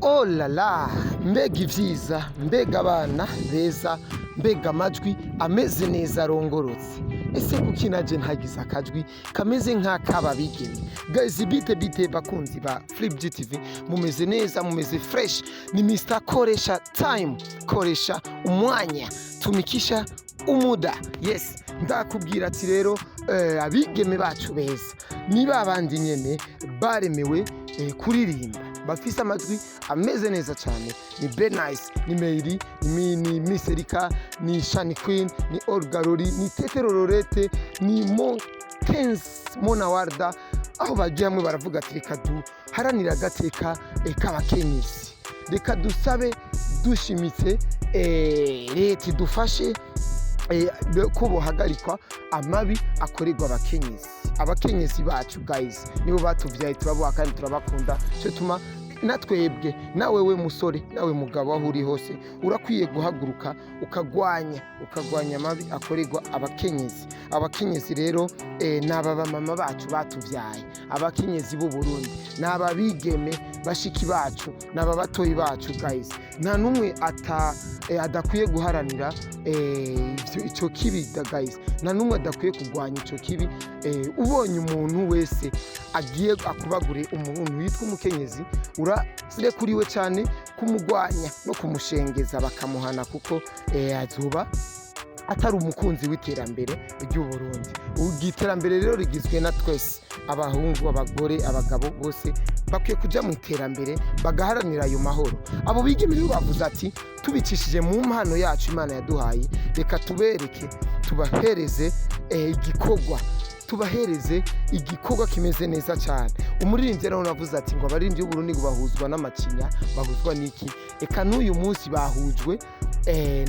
Oh la la, mbega ivyiza, mbega abana beza, mbega amajwi ameze neza arongorotse. Ese kuki naje ntagize akajwi kameze nk'ak'aba bigeme? Guys, bite bite bakunzi ba Flip GTV, mumeze neza, mumeze fresh? Ni Mr Koresha Time, koresha umwanya, tumikisha umuda. Yes, ndakubwira ati rero abigeme bacu beza ni babandi nyene baremewe kuririmba, bafise amajwi ameze neza cyane. Ni Benice, ni Meiri, ni Miss Erika, ni Shani Queen, ni Olga Rori, ni Tetero Lorete, ni Mo Kenz Mona Warda. Aho bagiye hamwe baravuga ati: "Reka duharanire agateka k'abakenyezi, reka dusabe dushimitse leta idufashe ko bohagarikwa amabi akorerwa abakenyezi." Abakenyezi bacu guys, nibo batuvyaye, turabuha kandi turabakunda. Cyo tuma natwebwe, nawe we musore, nawe mugabo, aho uri hose urakwiye guhaguruka ukagwanya amabi akorerwa abakenyezi. Abakenyezi rero ni aba bamama bacu batuvyaye. Abakenyezi b'u Burundi ni aba bigeme bashiki bacu, ni aba batoyi bacu guys. Nta n'umwe adakwiye guharanira ico kibi da guys, nta n'umwe adakwiye kurwanya ico kibi. Ubonye umuntu wese agiye akubagure umuntu witwa umukenyezi, urarekuriwe cyane kumugwanya no kumushengeza, bakamuhana, kuko azoba atari umukunzi w'iterambere ry'u Burundi. Iterambere rero rigizwe na twese, abahungu, abagore, abagabo, bose bakwiye kujya mu iterambere, bagaharanira ayo mahoro. Abo bigeme rero bavuze ati: "Tubicishije mu mpano yacu Imana yaduhaye, reka tubereke, tubahereze igikorwa, tubahereze igikorwa kimeze neza cyane." Umuririmbyi rero navuze ati ngo abaririmbyi b'Uburundi ngo bahuzwa n'amacinya, bahuzwa n'iki? Eka n'uyu munsi bahujwe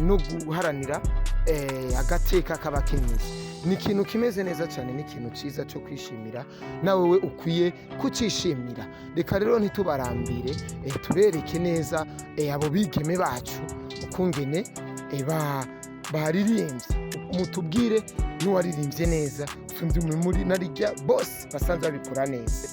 no guharanira agateka k'abakenyezi. Ni ikintu kimeze neza cyane, ni ikintu cyiza cyo kwishimira, nawe we ukwiye kucishimira. Reka rero ntitubarambire, tubereke neza abo bigeme bacu ukungene baririmbye. Mutubwire n'uwaririmbye neza usumbye muri narijya bose basanzwe babikora neza.